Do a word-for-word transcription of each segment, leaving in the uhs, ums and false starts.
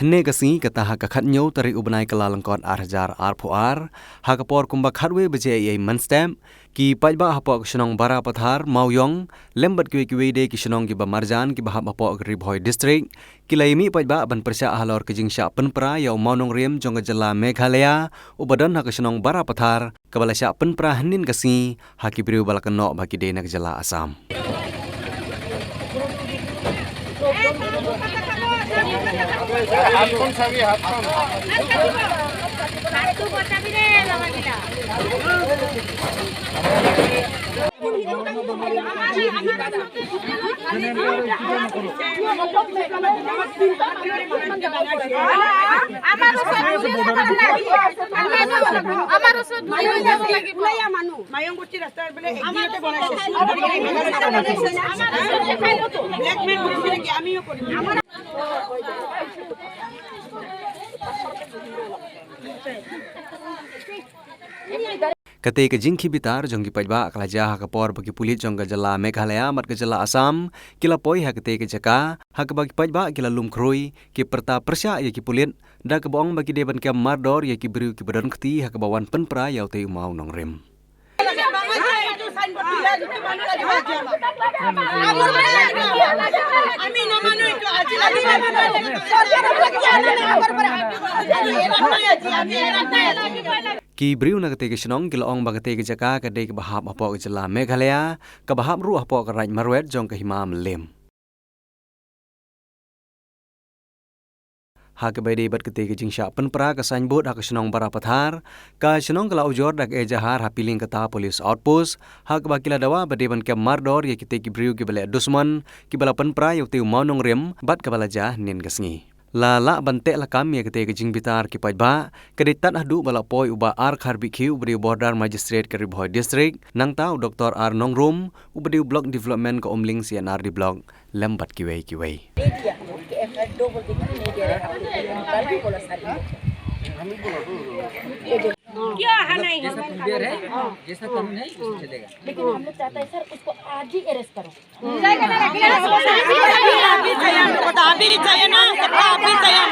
Hynne ka sngi, kata ha ka khathynñiew tarik u bnai Kyllalyngkot ar hajar arphew ar, ha ka por kumba khatwei baje eiei mynstep, ki paidbah hapoh ka shnong Barapathar, Mawïong, lem bad kiwei kiwei de ki shnong kiba marjan kiba hap hapoh ka Ri Bhoi District, ki la ïamih paidbah ban pyrshah halor ka jingshah pynpra ïa u mawnongrim jong ka jylla Meghalaya uba don ha ka shnong Barapathar, kaba la shah pynpra hynnin ka sngi ha ki briew ba la kynnoh ba ki dei na ka jylla Assam. Katei ka jingkhih bitar jong ki paidbah ka la jia ha ka por ba ki pulit jong ka jylla Meghalaya bad ka jylla Assam ki la poi ha katei ka jaka, ha kaba ki paidbah ki la lum khrui, ki pyrta pyrshah ïa ki pulit, da kaba ong ba ki dei ban kem mardor ïa ki briew kiba don kti ha kaba wan pynpra ïa utei u mawnongrim. Ki briew na katei ka shnong ki la ong ba katei ka jaka ka dei kaba hap hapoh ka jylla Meghalaya, kaba hap ruh hapoh ka Raid Marwet jong ka Hima Mylliem. Ha kaba ïadei bad katei ka jingshah pynpra ka signboard ha ka shnong Barapathar, ka shnong ka la ujor da ka ejahar ha Pilingkata Police Outpost, ha kaba ki la dawa ba dei ban kem mardor ïa kitei ki briew kiba leh dusmon, kiba la pynpra ïa utei u mawnongrim, bad kaba la jia hynnin ka sngi. La lah ban teh lakam ïa katei ka jingbitar ki paidbah, ka dei tad haduh ba la poi u Bah R Kharbihkhiew uba dei u Border Magistrate ka Ri Bhoi District, nangta u Doktor R Nongrum uba dei u Block Development ka Umling C and R D Block, lem bad kiwei kiwei. दे दिया हम लोग कि एफआईआर दो बोल के क्यों नहीं दे रहे आप लोग? ये निकाल के बोला सारे लोग। ये जो क्या है नहीं, जैसा प्रोसीजर है, जैसा कानून है, वैसे चलेगा। लेकिन हम लोग चाहता है सर, उसको आज ही अरेस्ट करो। अभी चाहिए ना, अभी चाहिए, अभी चाहिए।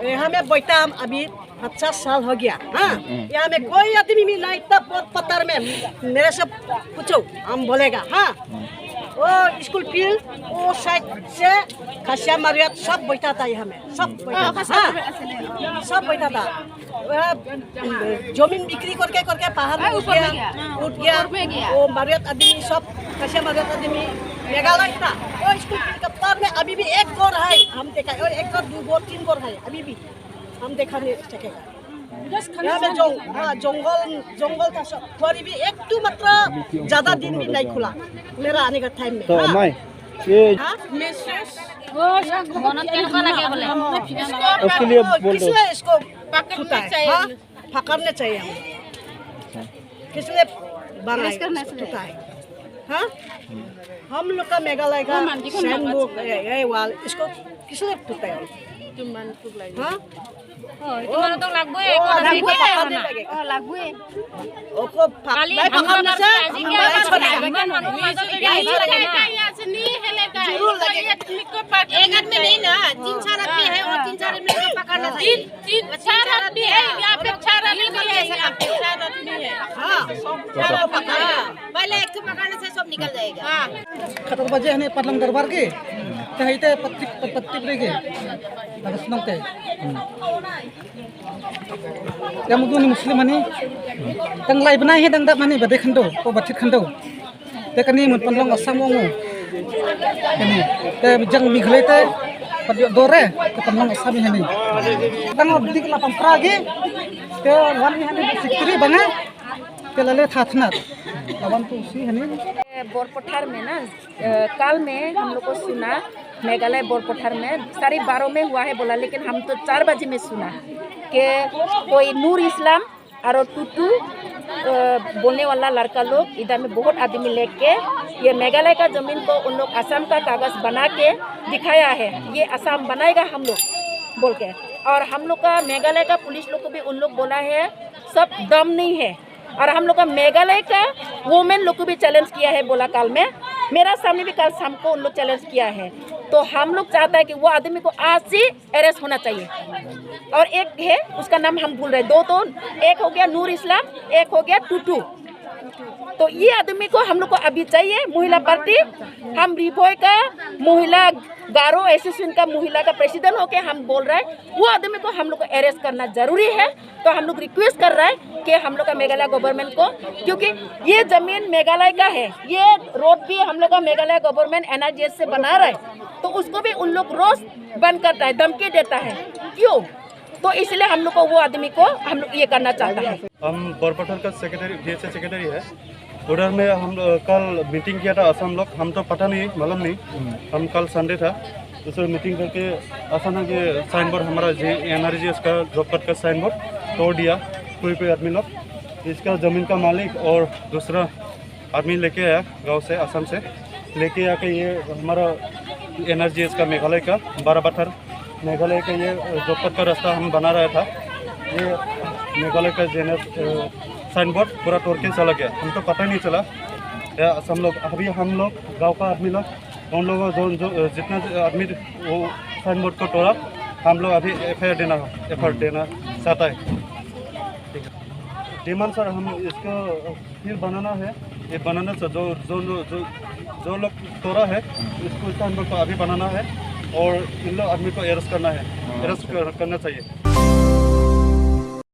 यहाँ में बैठा हम अभी पचास साल हो गया, हाँ? यहाँ में कोई आदमी भी नहीं था, बहुत पत्थर में। मेरे से पूछो, हम बोलेगा, हाँ? वो स्कूल फील्ड, वो साइड से खासिया मारिया सब बैठा था यहाँ में, सब बैठा था, हाँ? सब बैठा था। वह जमीन बिक्री करके, करके पहाड़ में उठ गया, उठ गया। वो मारियत आदमी सब, खासिया मारियत आदमी मेघालय था। वो स्कूल फील्ड के पार में अभी भी एक घर है, हम देखा, और एक घर, दो घर, तीन घर है अभी भी। हम देखा नहीं सकेगा। यहाँ में जंग-, हाँ, जंगल, जंगल था सब। पर भी एक तो मात्र ज्यादा दिन भी नहीं खुला। मेरा आने का टाइम में, तो हाँ। मैं ये हाँ? उसके लिए बोल दो। किसने इसको छूता है? हाँ? पकड़ने चाहिए हम। किसने बनाया? छूता है? हाँ? हम लोग का मेघालय का सैंड बुक, ये, ये वाल, इसको किसने छूता है? हाँ? हाँ, itu mana tong lagboy, ओ, kau dah lagboy, lagboy, pernah? Lagboy. ओ, को पा-, खाली नहीं हम पकड़ने लोग से, का हम लोग छोड़ा। नहीं, नहीं, नहीं, नहीं, नहीं, नहीं, नहीं, जरूर लगेगा। एक आदमी नहीं ना, तीन चार आदमी है, और तीन चार आदमी को पकड़ना चाहिए। तीन, तीन, चार आदमी है, यहाँ पे चार आदमी है, यहाँ पे चार आदमी है। हाँ, चारों पकड़। हाँ, पहले एक को पकड़ने से सब निकल जाएगा। हाँ। Khatar baje hane Padlang Darbar ki, te haite patti, patti pre ki, Naga Snong te. Te mudun Muslim hani, tang lai bnai hi dang dap hani, ba dei khyndew, ko ba thied khyndew. Te kani mun pynlong Assam ong u. Kani, te jang Meghalaya te, pat ïoh dor re, te pynlong Assam hi hani. Tang dik la pynpra ki, te wan hi hani secretary banga, te la le thathnar. La wan tu si hani. बोरपठार में ना, अ, कल में हम लोग को सुना मेघालय बोरपथर में साढ़े बारह में हुआ है बोला, लेकिन हम तो चार बजे में सुना कि कोई नूर इस्लाम और टुटू, अ, बोलने वाला लड़का लोग इधर में बहुत आदमी लेके ये मेघालय का जमीन को उन लोग असम का कागज बना के दिखाया है, ये असम बनाएगा हम लोग बोल के। और हम लोग का मेघालय का पुलिस लोग को भी उन लोग बोला है, सब दम नहीं है। और हम लोग का मेघालय का वुमेन लोग को भी चैलेंज किया है बोला काल में, मेरा सामने भी काल शाम को उन लोग चैलेंज किया है। तो हम लोग चाहता है कि वो आदमी को आज से अरेस्ट होना चाहिए। और एक है, उसका नाम हम भूल रहे, दो तो, एक हो गया नूर इस्लाम, एक हो गया टुटू। तो ये आदमी को हम लोग को अभी चाहिए, महिला पार्टी। हम री भोई का महिला, गारो एसोसिएशन का महिला का प्रेसिडेंट होके हम बोल रहे हैं, वो आदमी को हम लोग को अरेस्ट करना जरूरी है। तो हम लोग रिक्वेस्ट कर रहे हैं कि हम लोग का मेघालय गवर्नमेंट को, क्योंकि ये जमीन मेघालय का है, ये रोड भी हम लोग का मेघालय गवर्नमेंट एनआरजीएस से बना रहा है, तो उसको भी उन लोग रोज बंद करता है, धमकी देता है। क्यों? तो इसलिए हम लोग को वो आदमी को हम लोग ये करना चाहता है। हम बोरपथर का सेक्रेटरी, डीएसए सेक्रेटरी है। उधर में हम, अ, कल मीटिंग किया था असम लोग, हम तो पता नहीं, मालूम नहीं। हम कल संडे था, तो सर मीटिंग करके ऐसा ना कि साइन बोर्ड हमारा जी, एनआरजीएस का, जॉब कार्ड का साइन बोर्ड तोड़ दिया कोई कोई आदमी लोग। इसका ज़मीन का मालिक और दूसरा आदमी लेके आया गांव से, असम से लेके आके ये हमारा एनआरजीएस का, मेघालय का बारापत्थर, मेघालय का ये जॉब कार्ड का रास्ता हम बना रहा था। ये मेघालय का जेनर साइन बोर्ड पूरा तोड़ के चला गया, हम तो पता नहीं चला। या असम लोग, अभी हम लोग गांव का आदमी लोग, उन लोगों जो, जो जितना आदमी वो साइन बोर्ड को तोड़ा, हम लोग अभी एफआईआर देना, एफआईआर देना चाहता है। ठीक है, डिमांड सर, हम इसको फिर बनाना है। ये बनाना सर, जो जो जो जो लोग तोड़ा है, इसको, साइन बोर्ड को अभी बनाना है और इन लोग आदमी को अरेस्ट करना है, अरेस्ट कर, करना चाहिए।